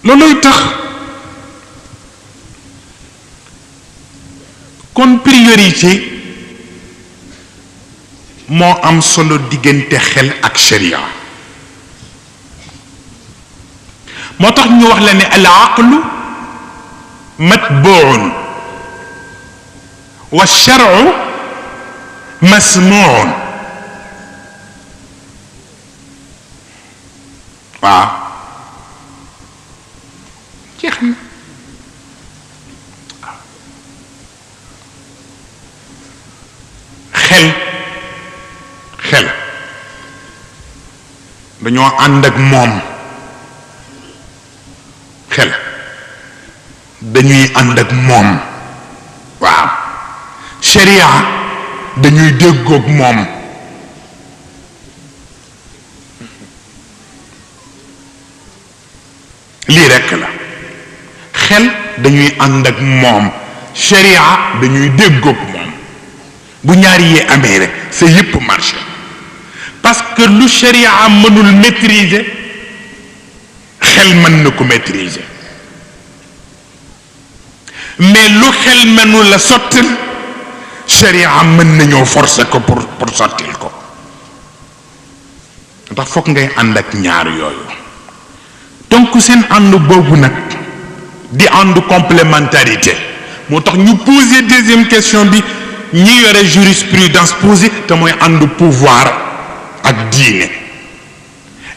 looluy tax kon priorité moo am solo diggante xel ak sharia moo tax ñu wax la ne al aqlu matbuun wa shar'u masmuun waaw jeex na xel dañoo ànd ak moom xel dañuy ànd ak moom waaw sharia dañuy déggoog moom lii rekk la xel dañuy ànd ak moom sharia dañuy déggoog moom bu ñaar yi amee rek sa yëpp marché parce que lu sharia mënul maîtriser xel mën na ko maîtriser mais lu xel mënul la sottil sharia mën nañoo forcer ko pour sottil ko ndax foog ngay ànd ak ñaar yooyu donc seen ànd boobu nag di ànd complémentarité moo tax ñu poser deuxième question bi ñi yore jurisprudence posé te mooy ànd pouvoir ak diine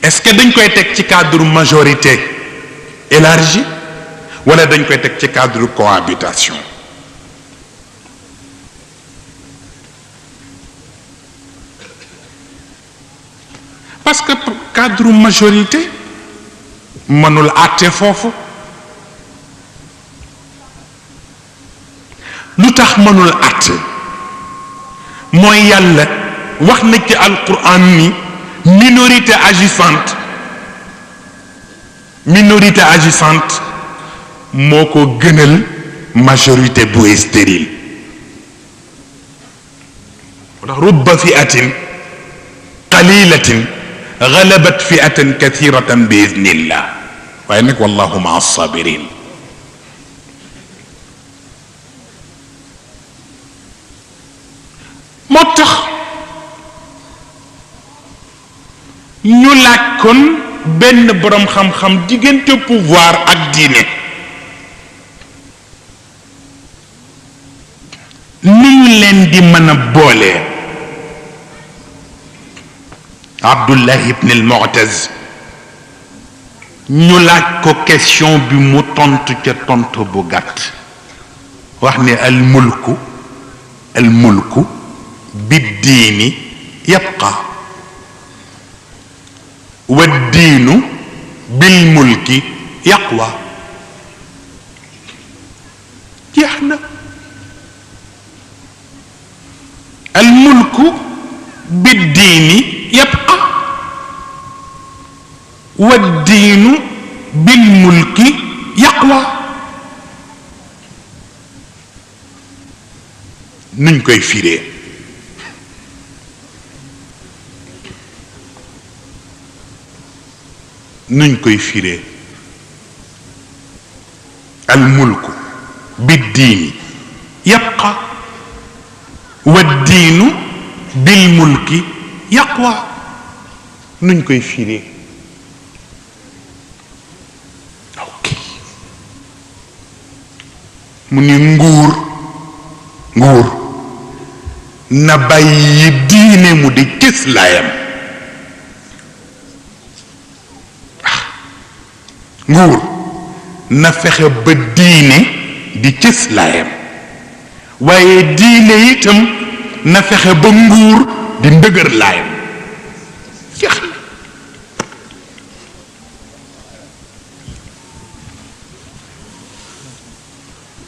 est-ce que dañ koy teg ci cadre majorité élargie wala dañ koy teg ci cadre cohabitation parce que cadre majorité mënul àtte foofu lu tax mënul àtte mooy yàlla wax na ci alquran ni minorité agissante moo ko gënal majorité bu stérile ndax rubba fi'atin qalilatin galabat fi'atan kathiratan bi idnillah waaye nag wallahu maa sabirin moo tax ñu laaj kon benn boroom xam-xam diggante pouvoir ak diine ni ñu leen di mën a boolee Abdullah ibn al-Mu'taz ñu laaj ko question bi mu tontu ca tontu bu gàtt wax ne al mulku biddiini yabqa wa diinu bil mulki yaqwa jeex na al mulku biddiini yabqa wa diinu bil mulki yaqwa nuñ koy firee nuñ koy firee al mulku biddiini yabqa wa diinu bil mulki yaqwa nuñ koy firee mu ni nguur na bàyyi diine mu di cëslaayam nguur na fexe ba diine di cëslaayam waaye diine itam na fexe ba nguur di ndëgër laayam jeex na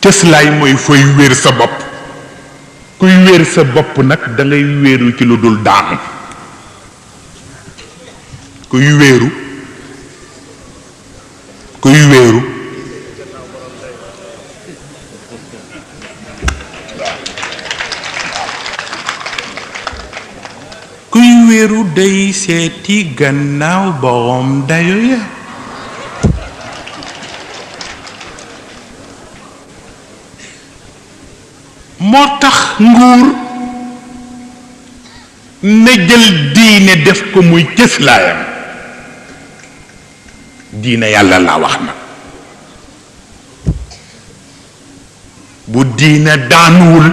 cëslaay mooy fooy wéer sa bopp kuy wéer sa bopp nag da ngay wéeru ci lu dul daanu kuy wéeru day seeti gannaaw borom dayo ya moo tax nguur na jël diine def ko muy cëslaayam diine yàlla laa wax na bu diine daanuwul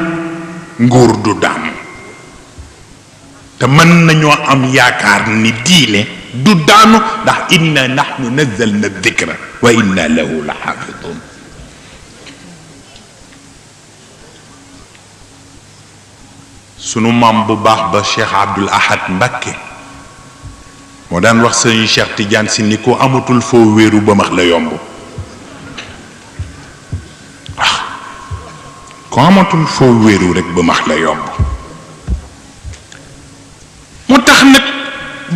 nguur du daanu te mën nañoo am yaakaar ni diine du daanu ndax inna nahnu nazzalna dhikra wa inna lahu la xaafidun sunu maam bu baax ba Cheikh Abdoul Ahad Mbacké moo daan wax sëñ Cheikh Tidiane si ni ko amatul foo wéeru ba max la yomb ko amatul foo wéeru rek ba max la yomb moo tax nag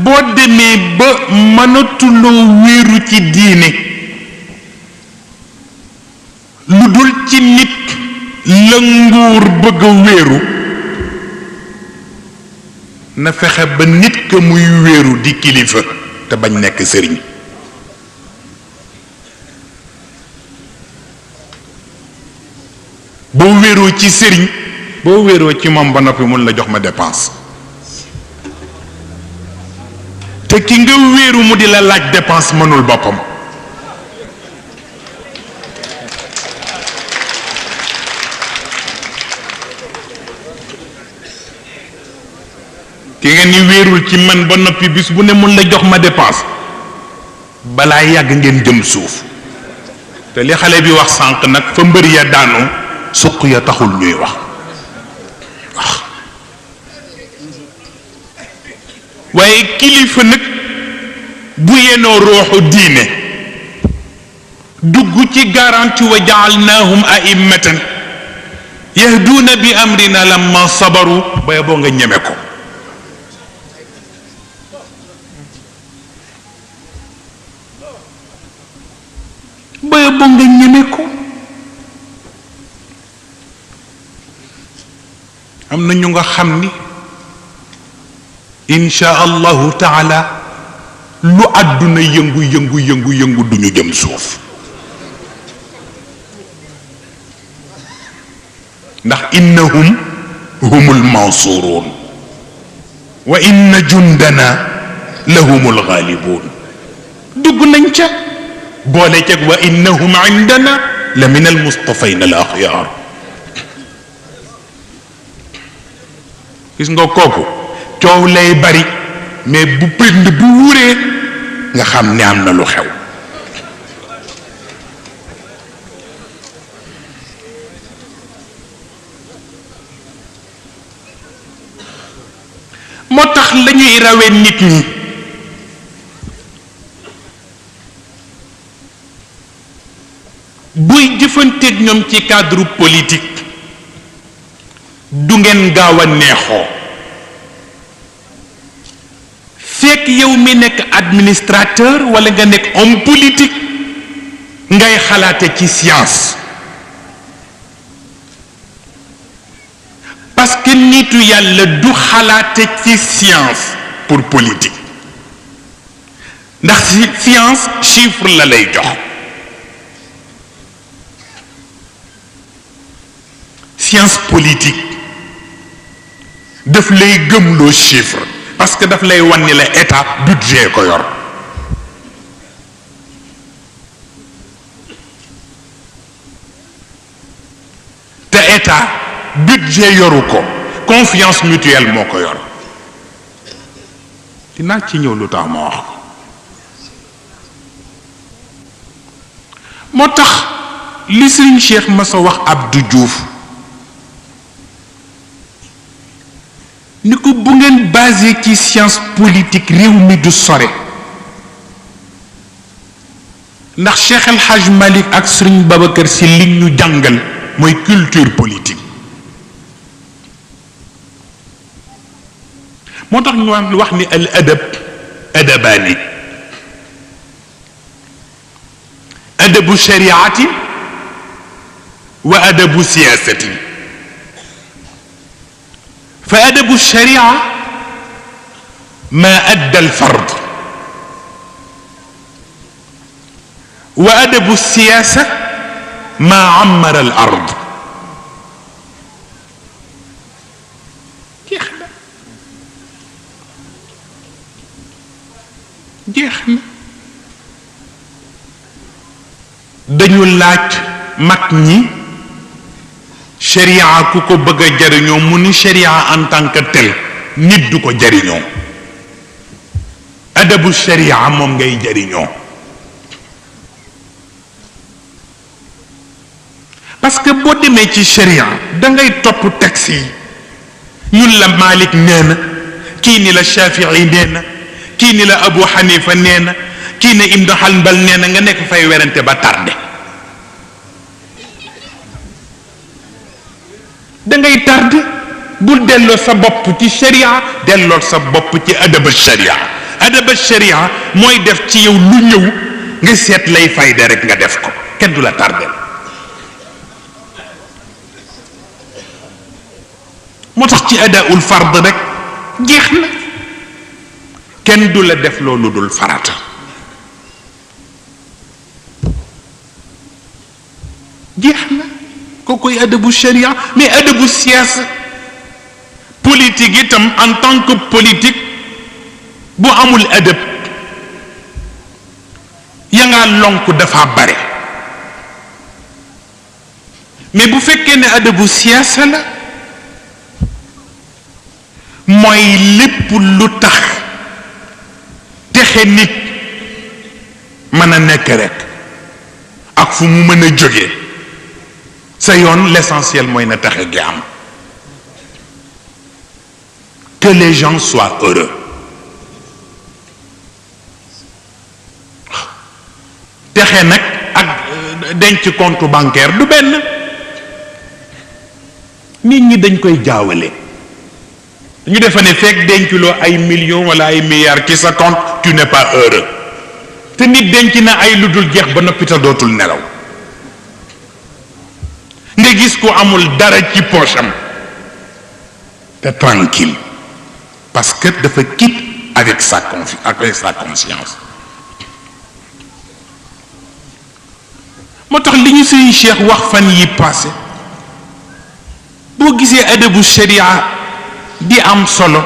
boo demee ba mënatuloo wéeru ci diine lu dul ci nit la nguur bëgg a wéeru na fexe ba nit ka muy wéeru di kilifa te bañ nekk sëriñ boo wéeroo ci sëriñ boo wéeroo ci moom ba noppi mun la jox ma dépense te ki nga wéeru mu di la laaj dépense mënul boppam ki nga ni wéerul ci man ba noppi bis bu ne mun la jox ma dépense balaa yàgg ngeen jëm suuf te li xale bi wax sànq nag fa mbër ya daanoo suq ya taxul ñuy wax waaye kilifa nag bu yenoo rooxu diine dugg ci garanti wa jaalnaahum a'immatan yahduuna bi amrina lamma sabaru ba boo nga ñeme ko ba boo nga ñeme ko am na ñu nga xam ni insha allahu taala lu àdduna yëngu duñu jëm suuf ndax innahum humul mansuruun wa inna jundana lahumul ghalibun dugg nañ ca boole ceeg wa innahum indana la min al mustafayn al axyaar gis nga kooku coow lay bari mais bu pënd bu wuree nga xam ne am na lu xew moo tax la ñuy rawee nit ñi buy jëfanteeg ñoom ci cadre politique du ngeen gaaw a neexoo fekk yow mi nekk administrateur wala nga nekk homme politique ngay xalaate ci science parce que nitu yàlla du xalaate ci science pour politique ndax science chiffre la lay jox science politique daf lay gëmloo chiffre parce que daf lay wan ni la état budget ko yor état budget yoru ko confiance mutuelle moo ko yor dinaa ci ñëw lu tax ma wax ko moo tax li Serigne Cheikh ma sa wax Abdou Diouf ni ko bu ngeen basé ci science politique réew mi du sore ndax Cheikh El Hadj Malick ak Serigne Babacar Sy li ñu jàngal mooy culture politique moo tax ñu wax ni al adab adabaani adabu shariati wa adabu siyasati fa adabu sharia ma adda al fard wa adabu siyasa ma ammara al ard jeex na dañu laaj mag ñi sharia ku ko bëgg a jariñoo mu ni sharia en tant que tel nit du ko jariñoo adabu sharia moom ngay jariñoo parce que boo demee ci sharia da ngay topp texte yi ñun la Malik nee na kii ni la Shafii nee na kii ni la Abu Hanifa nee na kii ne Ibn Hanbal nee na nga nekk fay werante ba tardé da ngay tardé bul delloo sa bopp ci sharia delloo sa bopp ci adaba sharia mooy def ci yow lu ñëw nga seet lay fayda rek nga def ko kenn du la tardé moo tax ci adaul fard rek jeex na kenn du la def loolu dul farata jeex na kookoy adabu sharia mais adabu siyaasa politique itam en tant que politique bu amul adab ya nga lonk dafa bare mais bu fekkee ne adabu siyaasa la mooy lépp lu tax texe nit mën a nekk rek ak fu mu mën a jógee sa yoon l'essentiel mooy na taxe gi am que les gens soient heureux texe nag ak denc compte bancaire du benn nit ñi dañ koy jaawale ñu defa ne fekk denculoo ay millions wala ay milliards ci sa compte tu n'es pas heureux te nit denc na ay lu dul jeex ba noppi te dootul nelaw nga gis ko amul dara ci poche am te tranquille parce que dafa quitte avec sa conscience moo tax li ñu Sëriñ Cheikh wax fan yi passé boo gisee adabu sharia di am solo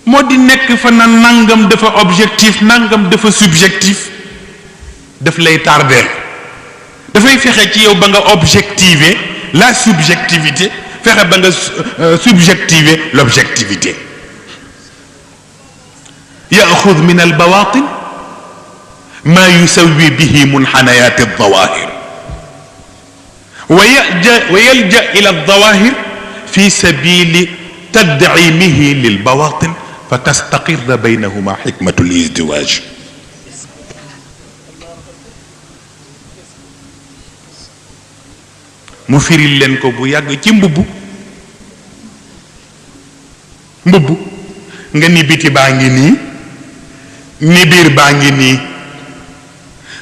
moo di nekk fa na nangam dafa objectif nangam dafa subjectif daf lay tardeel dafay fexe ci yow ba nga objectiver la subjectivité fexe ba nga subjectiver l'objectivité yaxud min albawatin ma yusawi bihi munxanayat aldawahir wa yalja ila aldawahir في سبيل تدعيمه للبواطن فتستقر بينهما حكمة الازدواج mu firil leen ko bu yàgg ci mbubb nga ni biti baa ngi nii ni biir baa ngi nii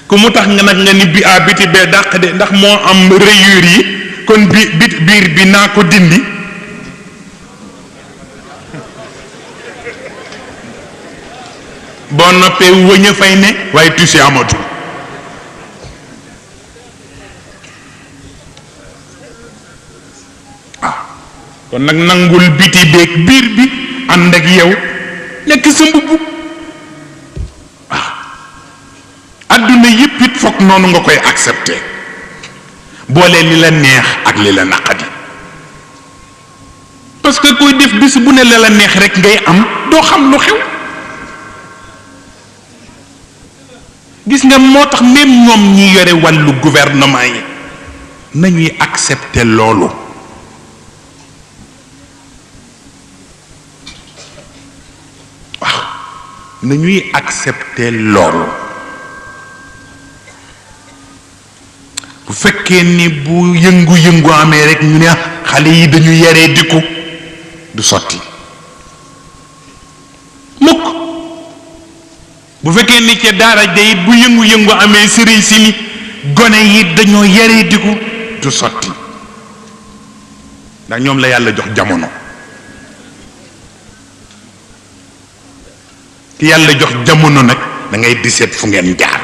ku mu tax nga nag nga ni biti bee dàq de ndax moo am rayures yi kon biir bi naa ko dindi boo noppee wëñ a fay ne waaye tuuti amatul kon nag nangul biti beeg biir bi ànd ak yow nekk sa mbubb adduna yépp it foog noonu nga koy accepter boole li la neex ak li la naqadi parce que koy def bis bu ne la neex rek ngay am doo xam lu xew gis nga moo tax même ñoom ñi yore wàllu gouvernement yi nañuy accepter loolu waaw nañuy accepter loolu bu fekkee ni bu yëngu-yëngu amee rek ñu ne xale yi dañu yaree diku du sotti mukk bu fekkee ni ca daara ja it bu yëngu-yëngu amee sëriñ si ni gone yi dañoo yaree diku du sotti ndax ñoom la yàlla jox jamono ki yàlla jox jamono nag da ngay di seet fu ngeen jaar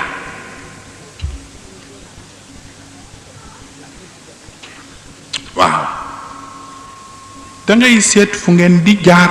waaw da ngay seet fu ngeen di jaar